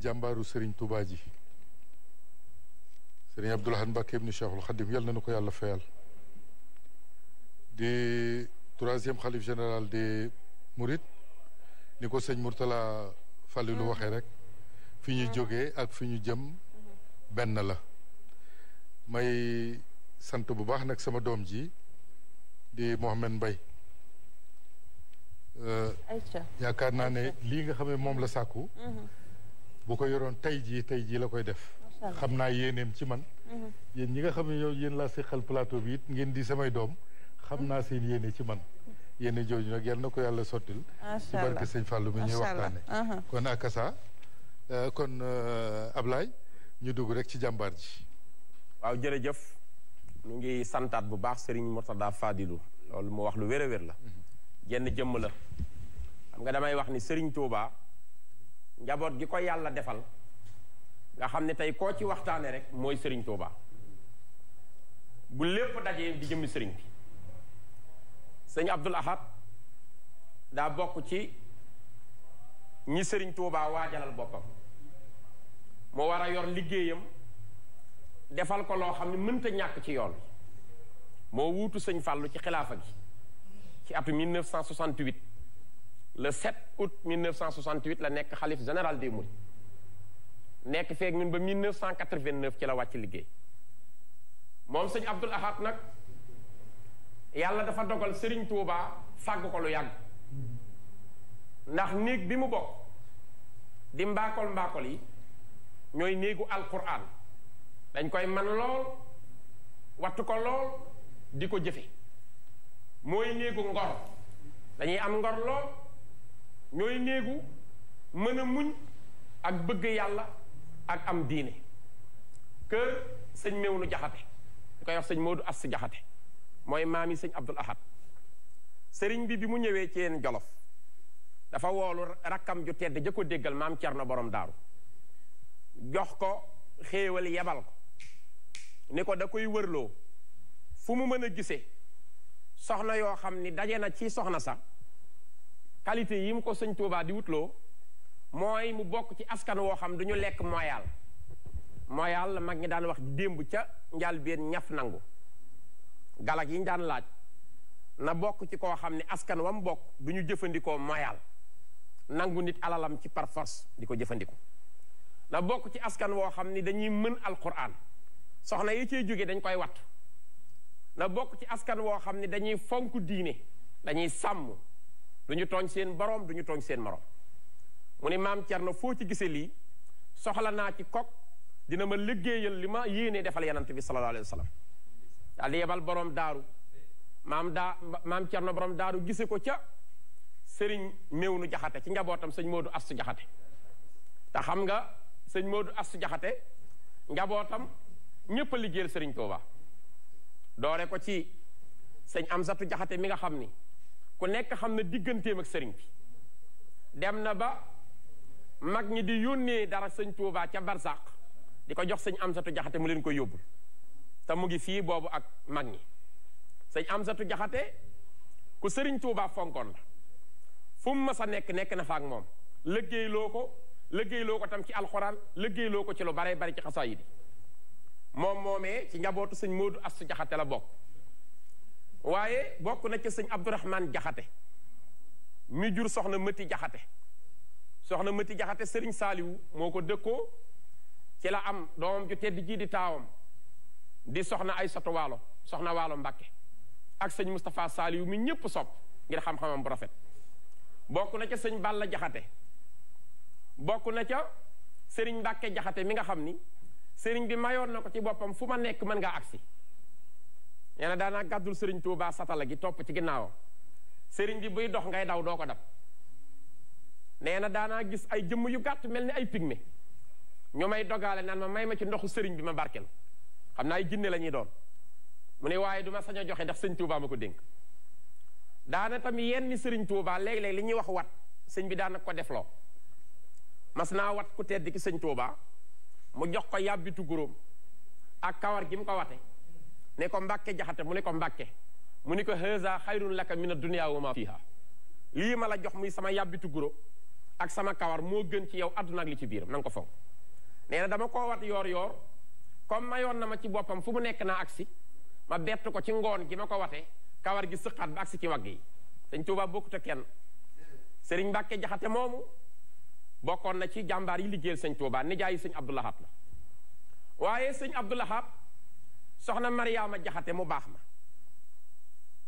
jàmbaaru Serigne Touba ji Serigne Abdoul Ahad Mbacké ibn Cheikhul Khadim yal na nu ko yàlla fayal di troisième xalif général des Mourides ni ko sëñ Mourtala Fallilou waxee rek fi ñu jógee ak fi ñu jëm benn la. may sant bu baax nag sama doom ji di Mohamed Mbaye yaakaar naa ne lii nga xam ne moom la sàkku bu ko yoroon tey jii la koy def xam naa yéeneem ci man yéen ñi nga xam ne yow yéen laa seqal plateau bi it ngeen di samay doom xam naa seen yéene ci man yéene jooju nag yal na ko yàlla sottil ci barke sëñ Fallou mi ñuy waxtaane kon akasa kon Ablaye ñu dugg rek ci jàmbaar ji. waaw jërëjëf ñu ngi santaat bu baax Serigne Mourtada Fadilou loolu mu wax lu wér a wér la jenn jëmm la xam nga damay wax ni Serigne Touba njaboot gi ko yàlla defal nga xam ne tey koo ci waxtaane rek mooy Serigne Touba bu lépp dajee di jëmmi Serigne bi sëñ Abdoul Ahad daa bokk ci ñi Serigne Touba waajalal boppam moo war a yor liggéeyam defal ko loo xam ne mënta ñàkk ci yoon moo wuutu sëñ Fallou ci xilaafa gi ci atu 1968 le 7 août 1968 la nekk xalif général des Mourides nekk feek ñun ba 1989 ci la wàcc liggéey moom sëñ Abdoul Ahad nag yàlla dafa dogal Serigne Touba fàgg ko lu yàgg ndax néeg bi mu bokk di mbaakol yi ñooy néegu alquran dañ koy man lool wattu ko lool di ko jëfe mooy néegu ngor dañuy am ngor lool ñooy néegu mën a muñ ak bëgg yàlla ak am diine kër sëñ Mewnu Jaxate ñu koy wax sëñ Moodu As Jaxate mooy maami sëñ Abdoul Ahad sëriñ bi mu ñëwee ci yeen Jolof dafa woolu rakkam ju tedd ja ko déggal maam Cerno borom daaru jox ko xéewal yebal ko ni ko da koy wërloo fu mu mën a gisee soxna yoo xam ni daje na ci soxna sa qualité yi mu ko sëñ Tuubaa di wutloo mooy mu bokk ci askan woo xam duñu lekk mooyaal la mag ñi daan wax démb ca njàlbéen ñaf nangu galak yi ñu daan laaj na bokk ci koo xam ne askan wam bokk du ñu jëfandikoo mooyaal nangu nit alalam ci par force di ko jëfandikoo na bokk ci askan woo xam ni dañuy mën alquran soxna yi ciy jóge dañ koy wattu na bokk ci askan woo xam ni dañuy fonk diine dañuy sàmm duñu tooñ seen boroom duñu tooñ seen morom mu ni maam Cerno foo ci gisee lii soxla naa ci kok dina ma liggéeyal li ma yéene defal yanant bi sallallahu alayhi wa sallam daal di yebal borom daaru maam Cerno borom daaru gise ko ca sëriñ Mewnu Jaxate ci njabootam sëñ Moodu Astu Jaxate te xam nga sëñ Moodu Astu Jaxate njabootam ñépp a liggéeyal sëriñ Touba doore ko ci sëñ Amsatu Jaxate mi nga xam ni ku nekk xam na digganteem ak sëriñ bi dem na ba mag ñi di yónnee dara sëñ Touba ca barsàq di ko jox sëñ Amsatu Jaxate mu leen koy yóbbul te mu ngi fii boobu ak mag ñi sëñ Amsatu Jaxate ku sëriñ Touba fonkoon la fu mu mas a nekk na fa ak moom liggéeyloo ko tam ci alxuraan liggéeyloo ko ci lu bare bari ci xasaayid yi moom moomee ci njabootu sëñ Moodu Astu Jaxate la bokk waaye bokk na ci sëñ Abdourahman Jaxate mi jur soxna Mëti Jaxate soxna Mëti Jaxate sëriñ Saaliwu moo ko dëkkoo ci la am doomam ju tedd ji di taawam di soxna Aysatu Waalo soxna Waalo Mbàkke ak sëñ Moustapha Saaliwu mi ñépp sopp ngir xam-xamam bu rafet bokk na ca sëñ Balla Jaxate bokk na ca sëriñ Mbàkke Jaxate mi nga xam ni sëriñ bi mayoon na ko ci boppam fu ma nekk mën ngaa agsi nee na daanaa gàddul sëriñ Tuubaa satala gi topp ci ginnaawam sëriñ bi buy dox ngay daw doo ko dab nee na daanaa gis ay jëmm yu gàtt mel ni ay pygmée ñu may dogaale naan ma may ma ci ndoxu sëriñ bi ma barkel xam naa ay jinne la ñuy doon mu ne waaye du ma sañ a joxe ndax sëñ Tuubaa ma ko dénk daana tamit yenn sëriñ Tuubaa léeg-léeg li ñuy wax wat sëñ bi daana ko defloo mas naa wat ku tedd ki sëñ Tuubaa mu jox ko yàbbitu guróom ak kawar gi mu ko wate ne ko Mbàkke Jaxate mu ne ko Mbàkke mu ni ko haza xayrun laka min ad-dunya wa ma fiha lii ma la jox muy sama yàbbitu guro ak sama kawar moo gën ci yow àdduna ak li ci biiram na nga ko fonk nee na dama koo wat yoor comme mayoon na ma ci boppam fu mu nekk naa agsi ma bett ko ci ngoon gi ma ko watee kawar gi sëqaat ba agsi ci wagg yi sëñ Tuubaa bokkut ak kenn sëriñ Mbàkke Jaxate moomu bokkoon na ci jàmbaar yi liggéeyal sëñ Tuubaa nijaayu sëñ Abdou Lahad la waaye sëñ Abdou Lahad soxna Mariyaama Jaxate mu baax ma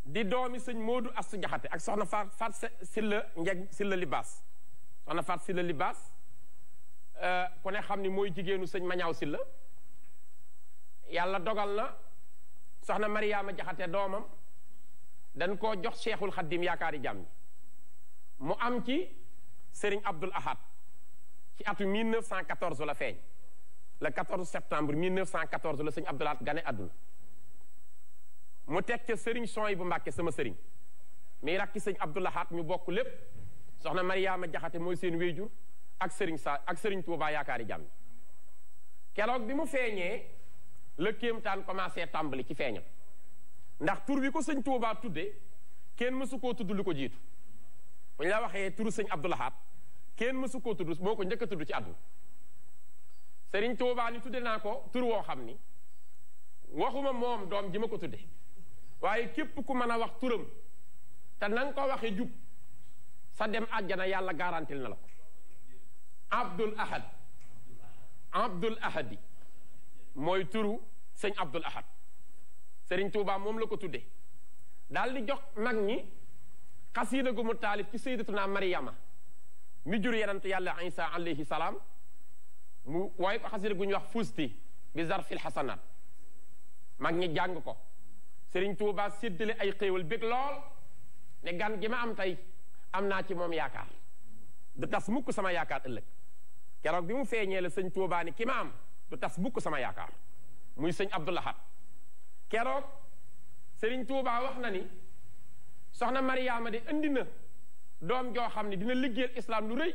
di doomi sëñ Moodu Astu Jaxate ak soxna Faat Silla Njeg Silla Libaas soxna Faat Silla Libaas ku ne xam ni mooy jigéenu sëñ Mañaaw Silla yàlla dogal na soxna Mariyaama Jaxate doomam dañ koo jox Seexul Xaddim yaakaari jàmm mu am ci sëriñ Abdul Ahad ci atu 1914 la feeñ le 14 septembre 1914 la sëñ Abdul Ahad gane àdduna mu teg ca sëriñ Sohaybu Mbàkke sama sëriñ mi rakki sëñ Abdul Ahad ñu bokk lépp soxna Mariyaama Jaxate mooy seen wéyjur ak sëriñ Tuubaa yaakaari jàmm keroog bi mu feeñee la kéemtaan commencé tàmbali ci feeñam ndax tur bi ko sëñ Tuubaa tudde kenn mësu koo tudd lu ko jiitu bu ñu la waxee turu sëñ Abdul Ahad kenn mësu koo tudd moo ko njëkk a tudd ci àdduna sëriñ Tuubaa ni tudde naa ko tur woo xam ni waxuma moom doom ji ma ko tudde waaye képp ku mën a wax turam te na nga ko waxee jub sa dem àjjana yàlla garantil na la ko Abdul Ahad Abdul Ahadi mooy turu sëñ Abdul Ahad sëriñ Tuubaa moom la ko tudde daal di jox mag ñi xasiida gu mu taalif ci sayyidatuna Maryama mi jur yenant yàlla Isa alayhi salaam mu waaye ko xasiida gu ñu wax fusti bi zarfil xasanaat mag ñi jàng ko sëriñ Tuubaa séddale ay xéewal bég lool ne gan gi ma am tey am naa ci moom yaakaar du tas mukk sama yaakaar ëllëg keroog bi mu feeñee la sëñ Tuubaa ni ki ma am du tas mukk sama yaakaar muy sëñ Abdul Ahad keroog sëriñ Tuubaa wax na ni soxna Mariyaama de indi na doom joo xam ne dina liggéeyal islam lu rëy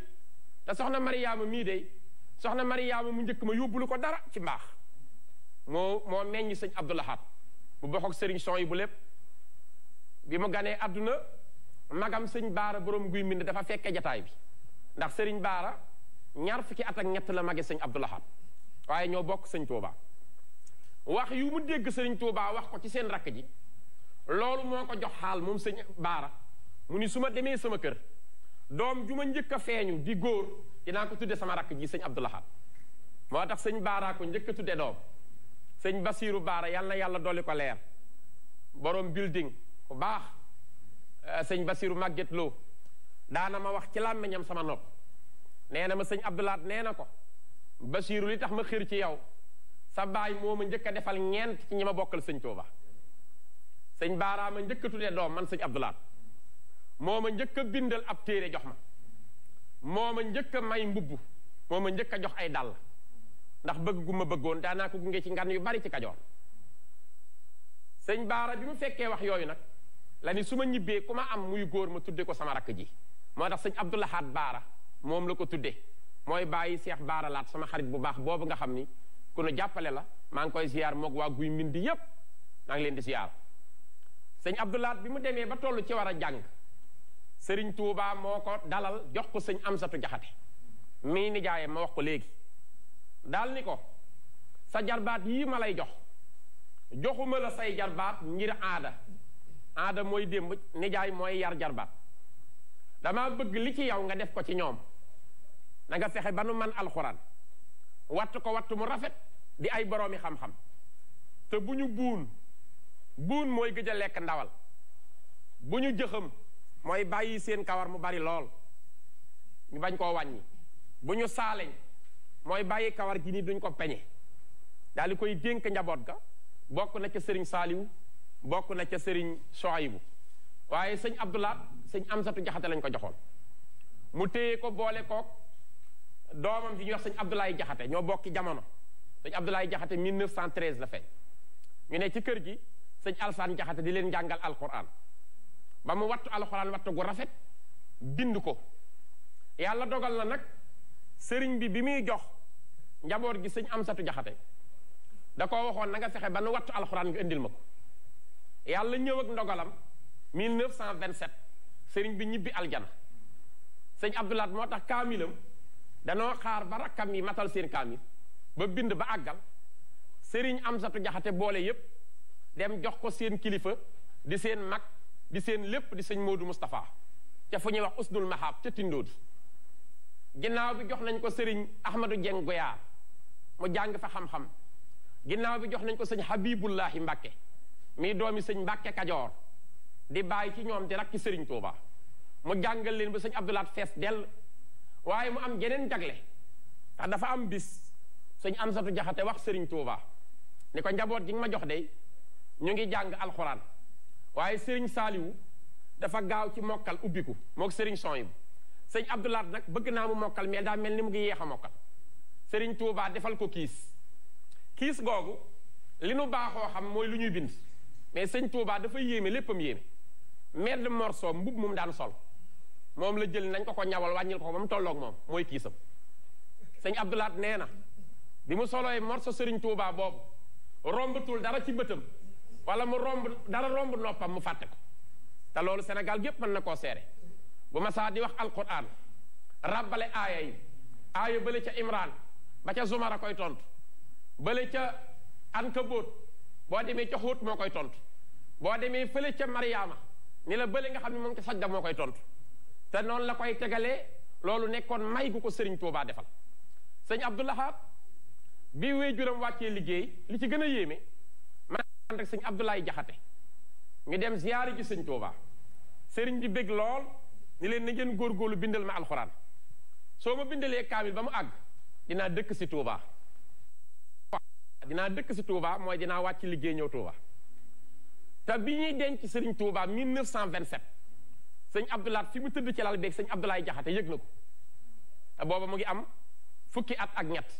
te soxna Mariyaama mii de soxna Mariyaama mu njëkk ma yóbbulu ko dara ci mbaax moo meññ sëñ Abdul Ahad bu bokk ak sëriñ son yi bu lépp bi mu ganee àdduna magam sëñ Baara borom guy mbind dafa fekke jataay bi ndax sëriñ Baara ñaar fukki at ak ñett la mage sëñ Abdul Ahad waaye ñoo bokk sëñ Tuubaa wax yu mu dégg sëriñ Tuubaa wax ko ci seen rakk ji loolu moo ko jox xaal moom sëñ Baara mu ni su ma demee sama kër doom ju ma njëkk a feeñu di góor dinaa ko tudde sama rakk ji sëñ Abdul Ahad moo tax sëñ Baara ko njëkk a tudde doom sëñ Basiiru Baara yal na yàlla dolli ko leer borom building ku baax sëñ Basiiru Màgget Lo daana ma wax ci làmmiñam sama nopp nee na ma sëñ Abdul Ahad nee na ko Basiiru li tax ma xër ci yow sa baay moo ma njëkk a defal ñeent ci ñi ma bokkal sëñ Tuuba sëñ Baara ma njëkk a tuddee doom man sëñ Abdul Ahad moo ma njëkk a bindal ab téere jox ma moo ma njëkk a may mbubb moo ma njëkk a jox ay dàll ndax bëgg gu ma bëggoon daanaa ko gunge ci ngan yu bari ci Kajoor sëñ Baara bi mu fekkee wax yooyu nag la ni su ma ñibbee ku ma am muy góor ma tudde ko sama rakk ji moo tax sëñ Abdul Ahad Baara moom la ko tudde mooy bàyyi Seex Baara Laat sama xarit bu baax boobu nga xam ni ku nu jàppale la maa ngi koy ziyaar moog waa guy mindi yépp maa ngi leen di ziyaar sëñ Abdul Ahad bi mu demee ba toll ci war a jàng sëriñ Tuubaa moo ko dalal jox ko sëñ Amsatu Jaxate mii nijaayam ma wax ko léegi daal ni ko sa jarbaat yii ma lay jox joxuma la say jarbaat ngir aada mooy démb nijaay mooy yar jarbaat dama bëgg li ci yow nga def ko ci ñoom na nga fexe ba nu man alxuraan wattu ko wattu mu rafet di ay boroomi xam-xam te bu ñu buun mooy gëj a lekk ndawal bu ñu jëxam mooy bàyyi seen kawar mu bari lool ñu bañ koo wàññi bu ñu saaleñ mooy bàyyi kawar gi ni duñ ko peñe daal di koy dénk njaboot ga bokk na ca sëriñ Saaliwu bokk na ca sëriñ Sohaybu waaye sëñ Abdul Ahad sëñ Amsatu Jaxate lañ ko joxoon mu téye ko boole kook doomam ji ñuy wax sëñ Abdoulaye Jaxate ñoo bokki jamono sëñ Abdoulaye Jaxate 1913 la feeñ ñu ne ci kër gi sëñ Alsaan Jaxate di leen jàngal alquran ba mu wattu alquran wattu gu rafet bind ko yàlla dogal na nag sëriñ bi muy jox njaboot gi sëñ Amsatu Jaxate da ko waxoon na nga fexe ba nu wattu alquran nga indil ma ko yàlla ñëw ak ndogalam 1927 sëriñ bi ñibbi aljana sëñ Abdoulaat moo tax kaamilam danoo xaar ba rakkam yi matal seen kaamil ba bind ba àggal sëriñ Amsatu Jaxate boole yépp dem jox ko seen kilifa di seen mag di seen lépp di sëñ Moodu Moustapha ca fu ñuy wax usnul mahab ca Tindóodi ginnaaw bi jox nañ ko sëriñ Ahmadou Dieng Goyaar mu jàng fa xam-xam ginnaaw bi jox nañ ko sëñ Habibullahi Mbàkke mii doomi sëñ Mbàkke Kajoor di bàyyi ci ñoom di rakki sëriñ Tuuba mu jàngal leen ba sëñ Abdoulaat fees dell waaye mu am geneen jagle ndax dafa am bis sëñ Amsatu Jaxate wax sëriñ Tuuba ni ko njaboot ji nga ma jox de ñu ngi jàng alxuraan waaye sëriñ Saaliwu dafa gaaw ci mokkal ubbiku moog sëriñ Soyibu sëñ Abdoulaat nag bëgg naa mu mokkal mais daa mel ni mu ngi yeex a mokkal sëriñ Tuuba defal ko kiis googu li nu baaxoo xam mooy lu ñuy bind mais sëñ Tuuba dafa yéeme léppam yéeme medd morceau mbub mu daan sol moom la jël nañ ko ko ñawal wàññil ko ba mu tolloog moom mooy kiisam sëñ Abdoulaat nee na bi mu solooy morceau sëriñ Tuuba boobu rombatul dara ci bëtam wala mu romb noppam mu fàtte ko te loolu Sénégal gépp mën na koo seere bu ma saa di wax alquran rabbale aaya yi aaya bële ca Imran ba ca Zumar a koy tontu bële ca Ankabóot boo demee ca Xuut moo koy tontu boo demee fële ca Mariama ni la bële nga xam ne moom ca Sajda moo koy tontu te noonu la koy tegalee loolu nekkoon may gu ko sëriñ Tuubaa defal sëñ Abdou Lahad bi waajuram wàccee liggéey li ci gën a yéeme man rek sëñ Abdoulaye Jaxate ñu dem ziyaari ji sëñ Tuubaa sëriñ bi bég lool ni leen na ngeen góorgóorlu bindal ma alxuraan soo ma bindalee kaamil ba mu àgg dinaa dëkk si Tuubaa mooy dinaa wàcc liggéey ñëw Tuubaa te bi ñuy denc sëriñ Tuubaa 1927 sëñ Abdoulaat fi mu tëdd ci lal beeg sëñ Abdoulaye Jaxate yëg na ko te booba mu ngi am fukki at ak ñett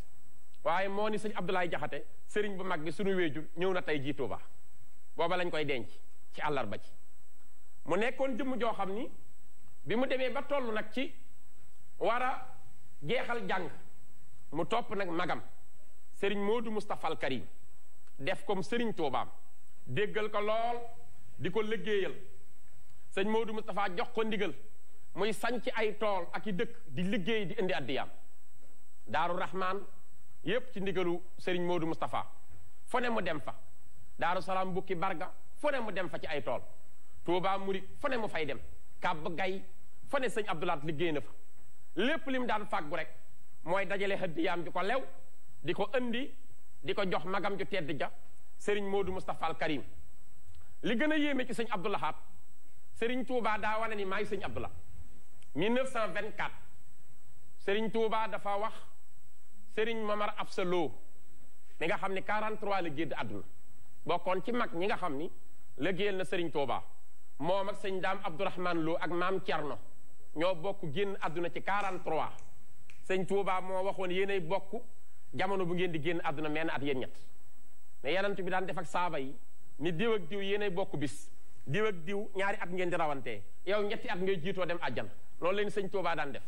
waaye moo ni sëñ Abdoulaye Jaxate sëriñ bu mag bi suñu wéejur ñëw na tey jii Tuubaa booba lañ koy denc ci àllarba ci mu nekkoon jëmm joo xam ni bi mu demee ba toll nag ci war a jeexal jàng mu topp nag magam sëriñ Moodu Moustapha al Karim def comme sëriñ Tuubaam déggal ko lool di ko liggéeyal sëñ Moodu Moustapha jox ko ndigal muy sañc ay tool ak i dëkk di liggéey di indi addiyaam Daaru Rahmaan yépp ci ndigalu sëriñ Moodu Moustapha fu ne mu dem fa Daaru Salaam Bukki Barga fu ne mu dem fa ci ay tool Tuubaa Murit fu ne mu fay dem Kàbb Gay fu ne sëñ Abdoulaat liggéey na fa lépp li mu daan fàggu rek mooy dajale hëddiyaam di ko lew di ko indi di ko jox magam ju tedd ja sëriñ Moodu Moustapha al Karim li gën a yéeme ci sëñ Abdou Lahad sëriñ Tuubaa daa wane ni maay sëñ Abdou Lahad 1924 sëriñ Tuubaa dafa wax sëriñ Mamar Absa Lo mi nga xam ni 43 la génn àdduna bokkoon ci mag ñi nga xam ni liggéeyal na sëriñ Tuubaa moom ak sëñ Daam Abdourahman Lo ak maam Cerno ñoo bokk génn àdduna ci 43 sëñ Tuubaa moo waxoon yéenay bokk jamono bu ngeen di génn àdduna menn at yéen ñett mais yenant bi daan def ak saaba yi ni diw ak diw yéenay bokk bis diw ak diw ñaari at ngeen di rawantee yow ñetti at ngay jiitoo dem àjjan loolu leen sëñ Tuubaa daan def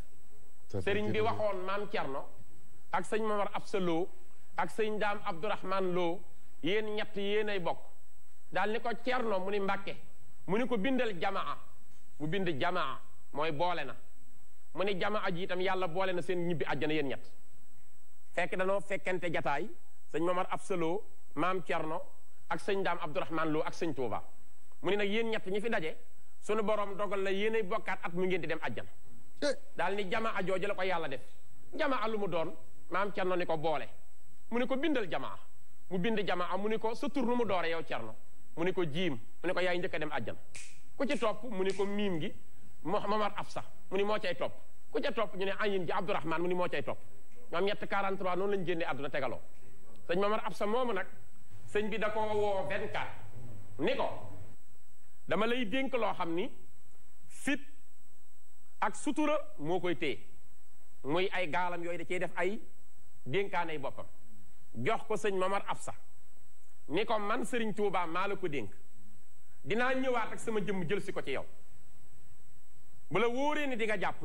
sëriñ bi waxoon maam Cerno ak sëñ Mamar Absa Lo ak sëñ Daam Abdourahman Lo yéen ñett yéenay bokk daal ni ko Cerno mu ni Mbàkke mu ni ko bindal jamaa mu bind jamaa mooy boole na mu ni jamaa ji itam yàlla boole na seen ñibbi àjjana yéen ñett fekk danoo fekkente jataay sëñ Mamar Absa Lo maam Cerno ak sëñ Daam Abdourahman Lo ak sëñ Tuubaa mu ni nag yéen ñett ñi fi daje sunu borom dogal la yéenay bokkaat at mu ngeen di dem àjjana daal ni jamaa jooju la ko yàlla def jamaa lu mu doon maam Cerno ni ko boole mu ni ko bindal jamaa mu bind jamaa mu ni ko sa tur nu mu doore yow Cerno mu ni ko jiim mu ni ko yaay njëkk a dem àjjana ku ci topp mu ni ko miim gi Mamar Absa mu ni moo cay topp ku ca topp ñu ne ayin ji Abdourahman mu ni moo cay topp ñoom ñett 43 noonu lañu génnee àdduna tegaloo sëñ Mamar Absa moomu nag sëñ bi da ko woo 24 ni ko dama lay dénk loo xam ni fit ak sutura moo koy téye muy ay gaalam yooyu da cey def ay dénkaanay boppam jox ko sëñ Mamar Absa ni ko man sëriñ Tuubaa maa la ko dénk dinaa ñëwaat ak sama jëmm jël si ko ci yow bu la wóoree ni di nga jàpp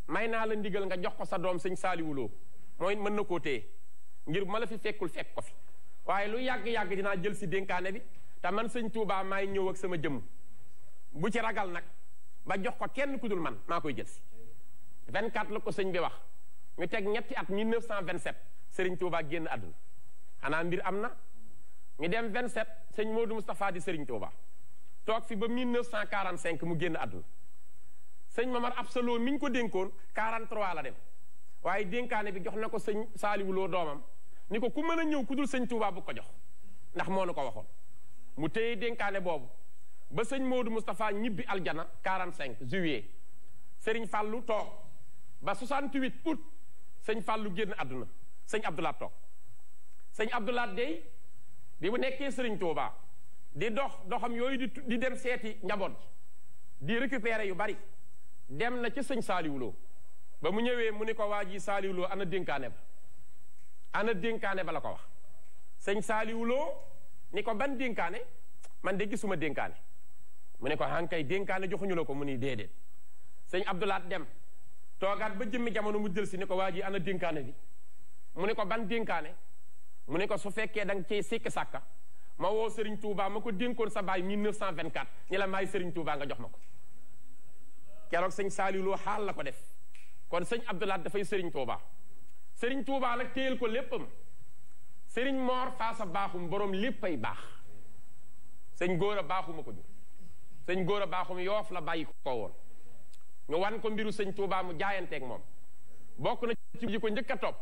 may naa la ndigal nga jox ko sa doom sëñ Saaliwu Lo mooy mën na koo téye ngir bu ma la fi fekkul fekk ko fi waaye lu yàgg-yàgg dinaa jël si dénkaane bi te man sëñ Tuubaa maay ñëw ak sama jëmm bu ci ragal nag ba jox ko kenn ku dul man maa koy jël si 24 la ko sëñ bi wax ñu teg ñetti at 1927 sëriñ Touba génn àdduna xanaa mbir am na ñu dem 27 sëñ Modou Moustapha di sëriñ Touba toog fi ba 1945 mu génn àdduna sëñ Mamar Absalo mi ñu ko dénkoon 43 la dem waaye dénkaane bi jox na ko sëñ Saaliwu Lo doomam ni ko ku mën a ñëw ku dul sëñ Touba bu ko jox ndax moo nu ko waxoon mu téye dénkaane boobu ba sëñ Modou Moustapha ñibbi aljana 45 juillet sëriñ Fallou toog ba 68 août sëñ Fallou génn àdduna sëñ Abdoulaat toog sëñ Abdoulaat dey bi mu nekkee sëriñ Touba di doxam yooyu di dem seeti njaboot di récupérer yu bari dem na ci sëñ Saaliwu Lo ba mu ñëwee mu ni ko waa ji Saaliwu Lo ana dénkaane ba la ko wax sëñ Saaliwu Lo ni ko ban dénkaane man de gisuma dénkaane mu ne ko hankay dénkaane joxuñu la ko mu ni déedéet sëñ Abdoulaat dem toogaat ba jëmmi jamono mu jël si ni ko waa ji ana dénkaane bi mu ne ko ban dénkaane mu ne ko su fekkee da nga cee sikki sàkka ma woo Serigne Touba ma ko dénkoon sa baay 1924 ni la maay Serigne Touba nga jox ma ko keroog sëñ Saaliwu Lo xaal la ko def kon sëñ Abdoulaat dafay Serigne Touba Serigne Touba nag téyel ko léppam Serigne Mor Faasa baaxum borom léppay baax sëñ Góora baaxuma ko jur sëñ Góora baaxum Yoof la bàyyi ko woon ñu wan ko mbiru sëñ Touba mu jaayanteeg moom bokk na ci ji ko njëkk a topp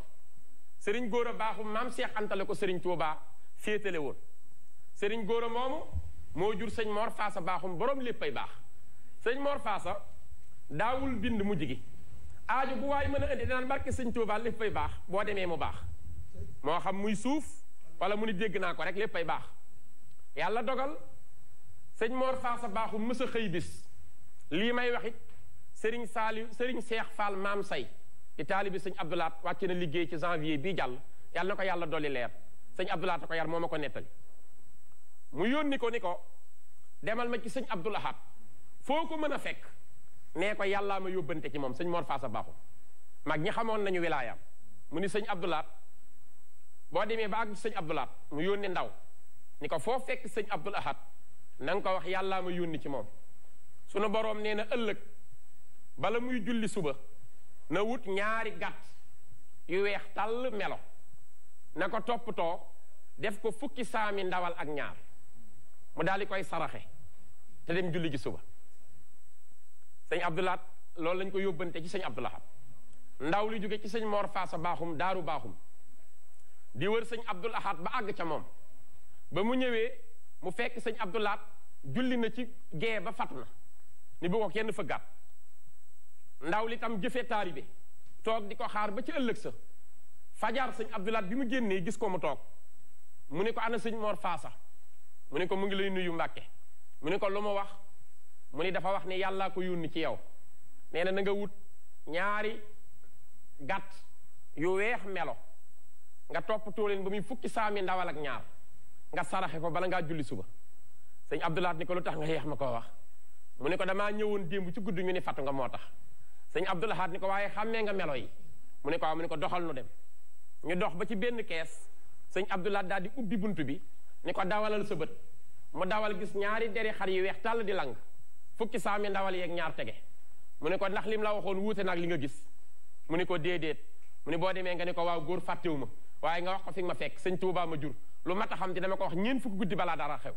Serigne Góora baaxum maam Cheikh Anta la ko Serigne Touba féetale woon Serigne Góora moomu moo jur sëñ Mor Faasa baaxum borom léppay baax sëñ Mor Faasa daawul bind mujj gi aajo bu waay mën a indi danaan barke sëñ Touba léppay baax boo demee mu baax moo xam muy suuf wala mu ni dégg naa ko rek léppay baax yàlla dogal sëñ Mor Faasa baaxum mës a xëy bis lii may wax it Serigne Cheikh Fall maam say di taalibi sëñ Abdoulaat wàcc na liggéey ci janvier bii jàll yàlla na ko yàlla dolli leer sëñ Abdoulaat a ko yar moo ma ko nettali mu yónni ko ni ko demal ma ci sëñ Abdoulahat foo ko mën a fekk nee ko yàllaa ma yóbbante ci moom sëñ Mor Faasa baaxum mag ñi xamoon nañu wilaayam mu ni sëñ Abdoulaat boo demee ba àgg sëñ Abdoulaat mu yónni ndaw ni ko foo fekk sëñ Abdoulahat na nga ko wax yàllaa ma yónni ci moom sunu boroom nee na ëllëg bala muy julli suba na wut ñaari gàtt yu weex tàll melo na ko toppatoo def ko fukki saami ndawal ak ñaar mu daal di koy saraxe te dem julli ji suba sëñ Abdoulaat loolu lañ ko yóbbante ci sëñ Abdoulahat ndaw li jóge ci sëñ Mor Faasa baaxum daaru baaxum di wër sëñ Abdoulahat ba àgg ca moom ba mu ñëwee mu fekk sëñ Abdoulaat julli na ci gee ba fat na ni bu ko kenn fëggaat ndaw li tam jëfee taalibe toog di ko xaar ba ci ëllëg sa fajar sëñ Abdoulaat bi mu génnee gis ko mu toog mu ne ko ana sëñ Mor Faasa mu ne ko mu ngi lay nuyu Mbàkke mu ne ko lu mu wax mu ni dafa wax ni yàllaa ko yónni ci yow nee na nga wut ñaari gàtt yu weex melo nga toppatoo leen ba muy fukki saami ndawal ak ñaar nga saraxe ko bala ngaa julli suba sëñ Abdoulaat ni ko lu tax nga yeex ma koo wax mu ne ko damaa ñëwoon démb ci guddi ñu ni fatu nga moo tax sëñ Abdoulahat ni ko waaye xàmmee nga melo yi mu ne ko waaw mu ne ko doxal nu dem ñu dox ba ci benn kees sëñ Abdoulahat daal di ubbi bunt bi ni ko dawalal sa bët mu dawal gis ñaari deri xar yu weex tàll di lang fukki saami ndawal yeeg ñaar tege mu ne ko ndax lim la waxoon wuute nag li nga gis mu ne ko déedéet mu ne boo demee nga ne ko waaw góor fàttewu ma waaye nga wax ko fi nga ma fekk sëñ Tuubaa ma jur lu mat a xam te dama ko wax ñeen fukki guddi balaa dara xew